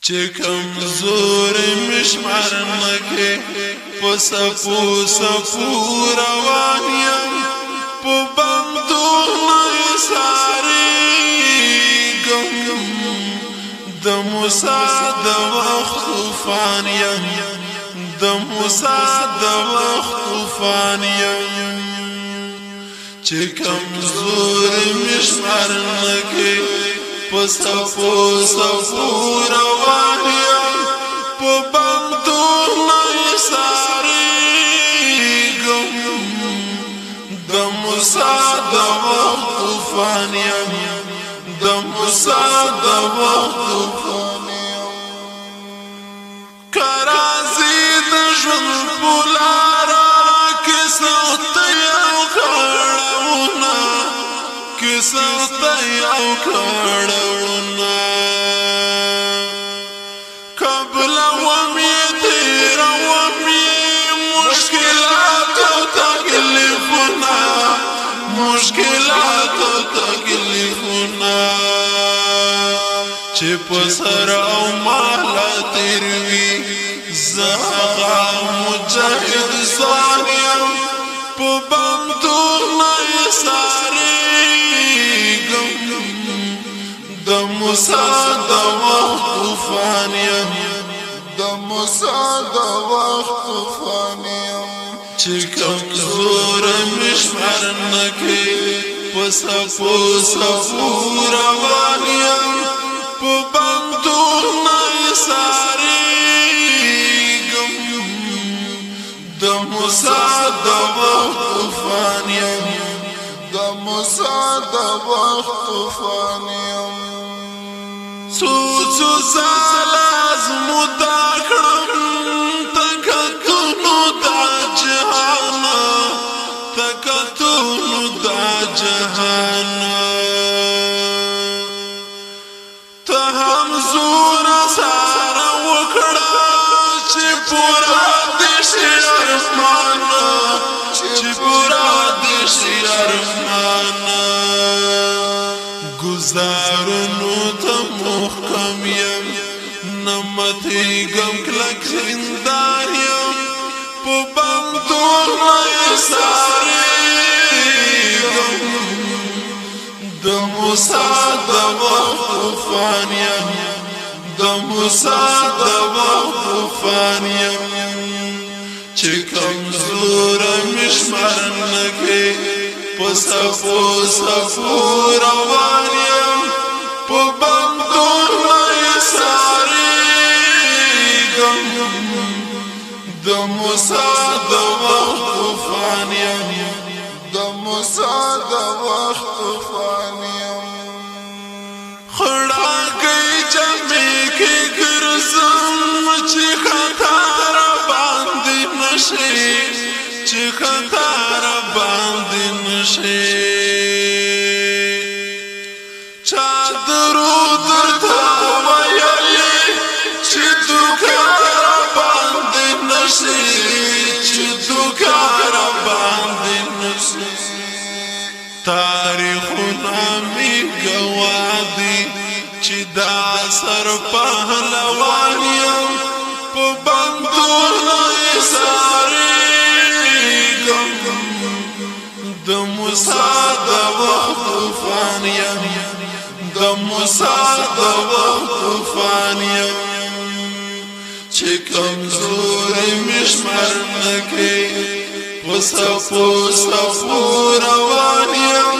چې کمزور مشمار نکې په سپو سپو روان یم په بندونو سارېږم د موسی د وخت طوفان یم د موسی د وخت طوفان یم چې کمزور مشمار نکې په سپو سپو روان یم په بندونو سارېږم د موسی د وخت طوفان یم د موسی د وخت طوفان یم که راځي د ژوند په لاره کې سختۍ او کړاوونه کې سختۍ او کړاوونه قبلوم یې تېروم یې مشکلات او تکلیفونه مشکلات او تکلیفونه چې په سر او مال تېر وي زه هغه مجاهد ځوان یم په بندونو یې سارېږم د موسی د وخت طوفان یم د موسی د وخت طوفان یم چې کمزور مشمار نکې په سپو سپو روان یم په بندونو یې سارېږم د موسی د وخت طوفان یم د موسی د وخت طوفان یم څو څو ځله ازموده کړم تکتونو دا جهان تکتونو دا جهان ته هم زور سره وکړه چې پوره دې شي ارمان چې پوره دې شي ارمان ګزارونو ته محکم یم نه ماتېږم کلک زندان یم په بندونو یې سارېږم د موسی د وخت طوفان یم د موسی د وخت طوفان یم چې کمزور مشمار نکې په سپو سپو روان یم په بندونو یې سارېږم د موسی د وخت طوفان یم د موسی د وخت طوفان یم خړاګۍ جامې کې ګرځم چې خطا را باندې نشي چې خطا را باندې نشي چا درو درته ویلي چې دوکه را باندې نشي چې دوکه را باندې نشي تاریخونه مې ګواه دي چې دا سر پهلوان یم په بندونو یې سارېږم د موسی د وخت طوفان یم د موسی د وخت طوفان یم چې کمزوري مشمار نکې په سپو سپو روان یم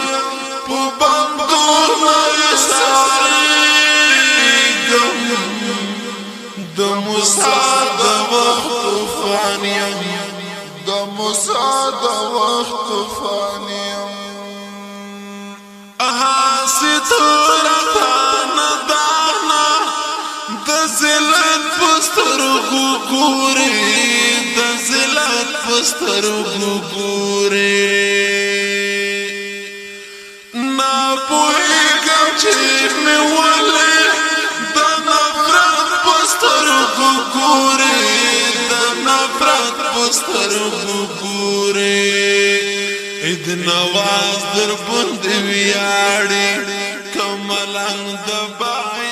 په بندونو یې سارېږم د موسی د وخت طوفان یم د موسی د وخت طوفان یم ستوره تانه دانا د ذلت په سترګو ګوري د ذلت په سترګو ګوري نه پوهېږم چې مې ولې د نفرت په سترګو ګوري د نفرت په سترګو ګوري عید نواز در باندې ویاړي کملنګ د بای